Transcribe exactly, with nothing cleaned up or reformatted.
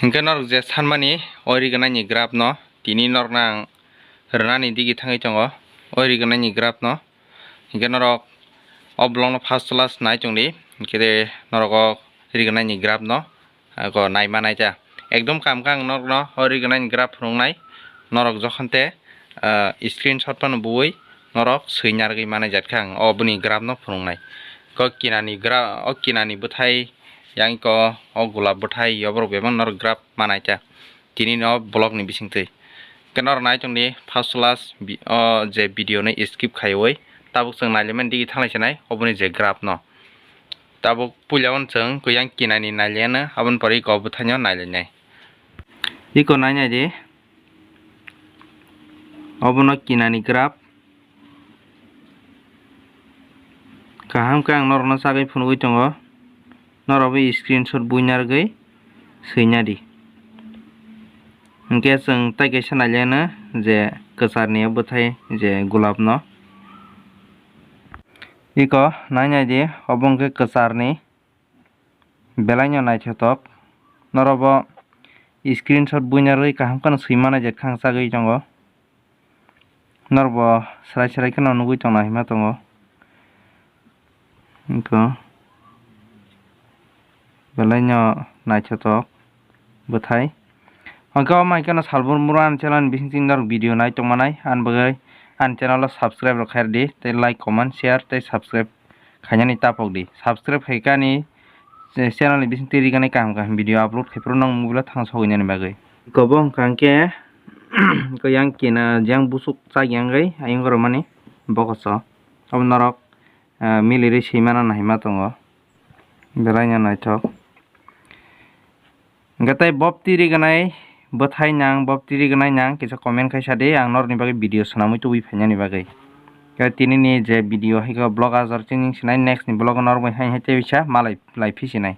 Hinkhe norok je sanmani o rignai ni graph no tini norokno ang rwnani digi thangwi tongo o rignai ni graph no. Hinkhe norok o block no first class nai tongdi, hinkhe norok o rignai ni graph no Ako naima naita. Ekdom kam kang norokno o rignai ni graph phunuknai. Norok jokhon te, ah, screenshot phano buwi norok swi narwgwi manai jat kha ang o bini graph no phunuknai. Ko kinani gra-, o kinani bwthai yang ko o gulab bwthai yoborok bebak norok graph manaita. Tini no vlog ni bisingtwi. Ke norok nai tongdi first class bi-, o je video no skip khaiwi tabuk chwng nailaimani digi thanglai sinai oboni je graph no. Tabuk puila o chwng kuyang kinani nailiano, aboni pore iko bwthaino nailainai. Iko nainai di. Obono kinani graph. Kaham khe ang norokno chagwi phunugwi tongo. Norok bai screenshot buina rwgwi swina di. Hinkhe chwng tai kaisa nailiano je kwcharni bwthai je gulabno. Iko nainai di, obo hwnkhe kwcharni belaino naithotok. Norok bo screenshot buina rwgwi kaham kheno swi manai je khang chagwi tongo. Norok bo srai srai kheno nugwi tongna hinma tongo. Iko belaino naithotok bwthai. Hwnkhe o mai kheno salbur mura ani channel ni bising norok video nai tongmanai, ani bagwi ani channel o subscribe rok khairdi tei like, comment, share tei subscribe khainani tapok di. Subscribe khaikhe ani channel ni bising twi rignai kaham kaham video upload khaiphuru nong mobile o thangsogwi nani bagwi. Iko bo hwnkha hwnkhe yang kina jang busuk chak yang gai ayang rwmani bokoso. Obo norok, ah, milirwi swimano naima tongo. Belaino naithok. Hwnkhe tei bob tiri gwnai bwthai nang, bob tiri gwnai nang kisa comment khaisa di, ang norokni bagwi video swnamwi tubui phainani bagwi. Tei tini ni je video hai khe vlog ajor chini sinai, next ni vlog o norok bai hai hai tei bisa malai lai phisinai.